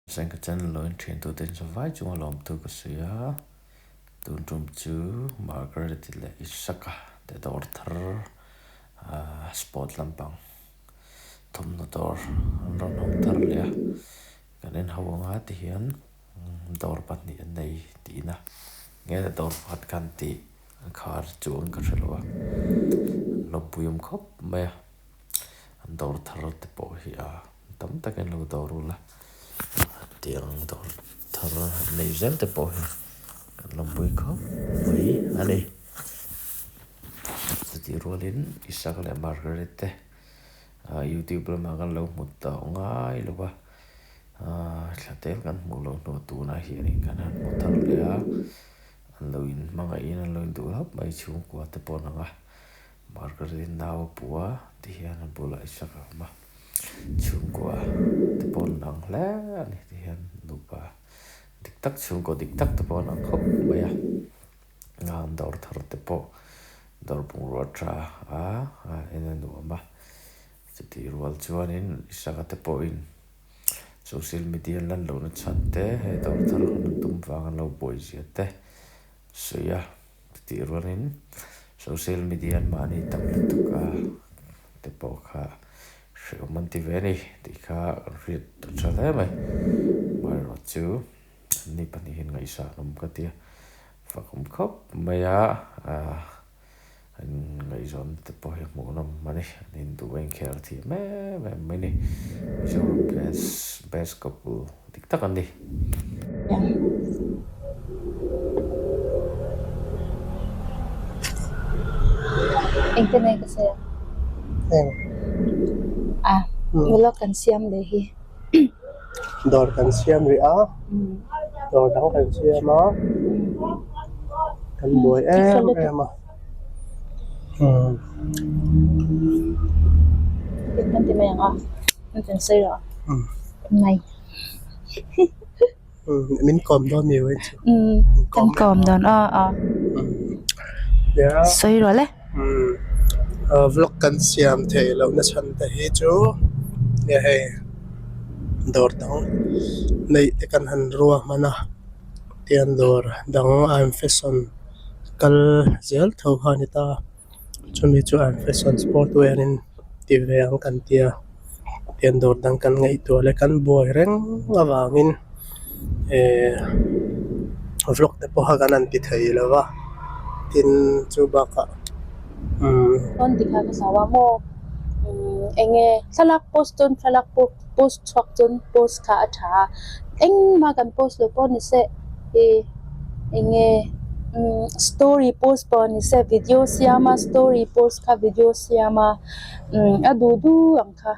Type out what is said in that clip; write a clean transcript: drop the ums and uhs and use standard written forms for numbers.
Chuan ka channel lo in thian tute in vai chunga lawmtu ka sawi a, tun tum chu Margaret leh Isaka te dawr thar ahh sport lampang thawmhnaw dawr an rawn hawng thar leh a, kan en ho anga tihian dawr pahnih an nei tihna nge dawr pakhat khan tih an khar chuan ka hre lo a, an lawmpui awm khawp mai a, an dawr thar te pawh hi a. Tam takin lo dawr ula, tiang dawr thar han nei zel te pawh hi kan lawmpui khawp mai a ni. Chutih rualin Isaac leh Margaret te YouTube lamah kan lo hmu tawh ngai lo va, thla tel kan hmuh loh hnuah tunah hianin kan han hmu thar leh a, an lo inhmangaihin an lo induh hlauh mai chhungkua te pawh an ang a. Margaret nau a pu a ti hian a bulah Isaac a awm a, chhungkua te pawh an ang hle a ni ti hian nupa dik tak chhungkaw dik tak te pawh an ang khawp mai a, an dawr thar te pawh dawr bungrua tha a en a nuam a, chutih rual chuanin Isaac-a te pawhin social media an lan lohna chhan te hei dawr thar hawn an tum vang an lo buai zia te sawi a. Chutih rualin social media an mahni tam lutuk a te pawh kha hrehawm an ti ve a ni tih kha kan hriat a tha hle mai. Amaherawh chu anni pahnihin ngaihsan awm ka ti a, fak awm khawp mai a, an ngaihzawn te pawh hi hmuhnawm a ni. An induh a inkhel thiam em em mai a ni. Mizoram best best couple dik tak an ni. Engtin nge ka sawi ang? Eng. A, vlog kan siam leh hi. Dawr kan siam rih a, dawr dang kan siam a, kan buai em em a. Kan ti mai ang a, kan kan sawi rawh a. Mai. Min kawm dawn ni wei chu. Kan kawm dawn a a. Sawi rawh le. Vlog kan siam theih loh na chhan te hi chu nge hei dawr dang neih te kan han rua hman a tian dawr dang I'm fashion kal zel tho kha a ni ta chumi chu I'm fashion sport wear in ti ve ang kan tia tian dawr dang kan ngaihtuah leh kan buai reng avangin ehh vlog te pawh kha kan han ti thei lo va tin chu bakah umm. Rawn ti kha ka hlau a maw umm eng nge thlalak post chuan thlalak pawh post chhuak chuan post kha a tha a engmah kan post lo pawh ni se ih eng nge umm story post pawh ni se video siam a story post kha video siam a umm a duh duh ang kha.